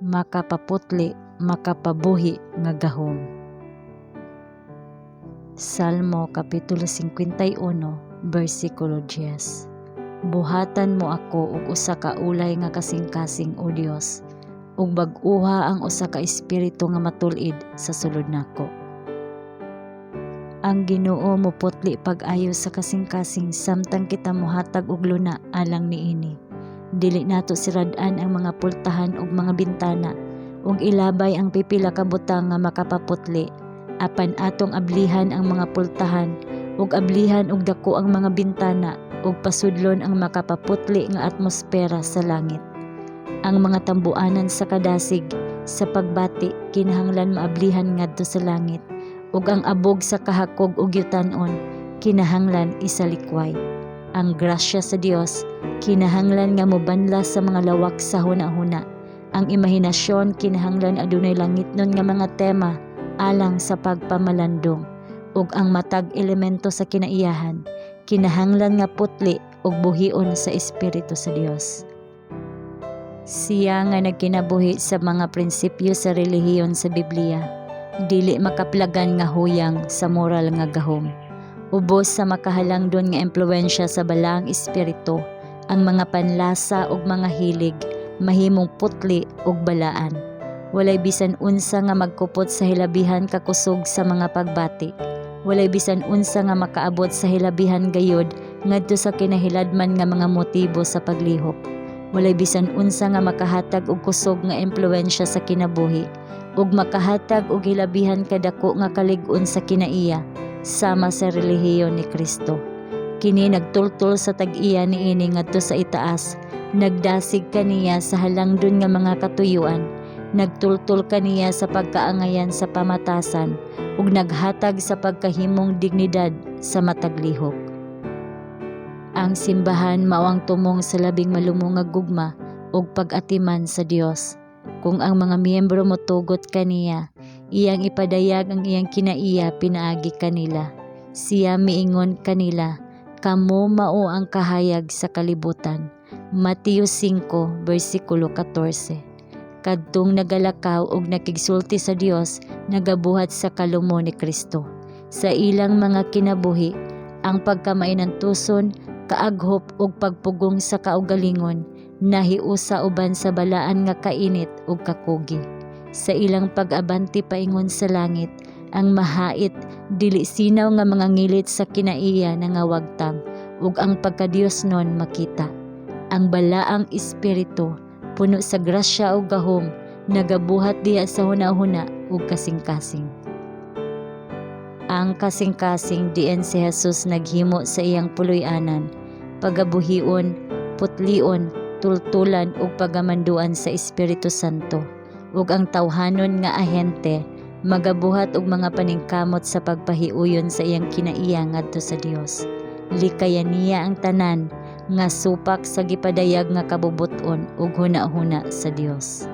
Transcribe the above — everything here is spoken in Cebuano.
Makapaputli, makapabuhi nga gahom. Salmo Kapitulo 51, versikulo 10. Buhatan mo ako og usa ka ulay nga kasing-kasing, O Dios, ug bag-oha ang usa ka espiritu nga matul-id sa sulod nako. Ang Ginoo moputli pag-ayo sa kasing-kasing samtang kita mohatag og luna alang niini. Dili nato sirad-an ang mga pultahan ug mga bintana ug ilabay ang pipila ka butang nga makapaputli, apan atong ablihan ang mga pultahan ug ablihan og dako ang mga bintana ug pasudlon ang makapaputli nga atmosfera sa langit. Ang mga tambuanan sa kadasig sa pagbati kinahanglan maablihan ngadto sa langit ug ang abog sa kahakog ug yutan-on kinahanglan isalikway. Ang grasya sa Dios kinahanglan nga mobanlas sa mga lawak sa hunahuna. Ang imahinasyon kinahanglan adunay langitnon nga mga tema alang sa pagpamalandong, ug ang matag elemento sa kinaiyahan kinahanglan nga putli ug buhion sa Espiritu sa Dios. Siya nga nagkinabuhi sa mga prinsipyo sa relihiyon sa Biblia dili makaplagan nga huyang sa moral nga gahom. Ubos sa makahalangdon nga impluwensya sa Balaang Espiritu, ang mga panlasa ug mga hilig mahimong putli ug balaan. Walay bisan unsa nga magkupot sa hilabihan kakusog sa mga pagbati. Walay bisan unsa nga makaabot sa hilabihan gayod ngadto sa kinahiladman nga mga motibo sa paglihok. Walay bisan unsa nga makahatag og kusog nga impluwensya sa kinabuhi ug makahatag og hilabihan kadako nga kalig-on sa kinaiya sama sa relihiyon ni Kristo. Kini nagtultol sa tag-iya niini ngadto sa itaas, nagdasig kaniya sa halangdon nga mga katuyuan, nagtultol kaniya sa pagkaangayan sa pamatasan ug naghatag sa pagkahimong dignidad sa matag lihok. Ang simbahan mao ang tumong sa labing malumo nga gugma ug pag-atiman sa Dios. Kung ang mga miyembro motugot kaniya, iyang ipadayag ang iyang kinaiya pinaagi kanila. Siya miingon kanila, "Kamo mao ang kahayag sa kalibutan." Mateo 5 versikulo 14. Kadtong nagalakaw og nakigsulti sa Dios nagabuhat sa kalumo ni Kristo. Sa ilang mga kinabuhi, ang pagkamainantuson, kaaghop ug pagpugong sa kaugalingon nahiusa uban sa balaan nga kainit ug kakugi. Sa ilang pag-abante paingon sa langit, ang mahait dili sinaw nga mga ngilit sa kinaiya nangawagtang ug ang pagkadiosnon makita. Ang Balaang Espiritu, puno sa grasya ug gahom, nagabuhat diha sa hunahuna ug kasing-kasing. Ang kasing-kasing diin si Jesus naghimo sa iyang puloy-anan, pagabuhion, putlion, tultulan ug pagamanduan sa Espiritu Santo, ug ang tawhanon nga ahente magabuhat og mga paningkamot sa pagpahiuyon sa iyang kinaiya ngadto sa Dios. Likayan niya ang tanan nga supak sa gipadayag nga kabubut-on ug hunahuna sa Dios.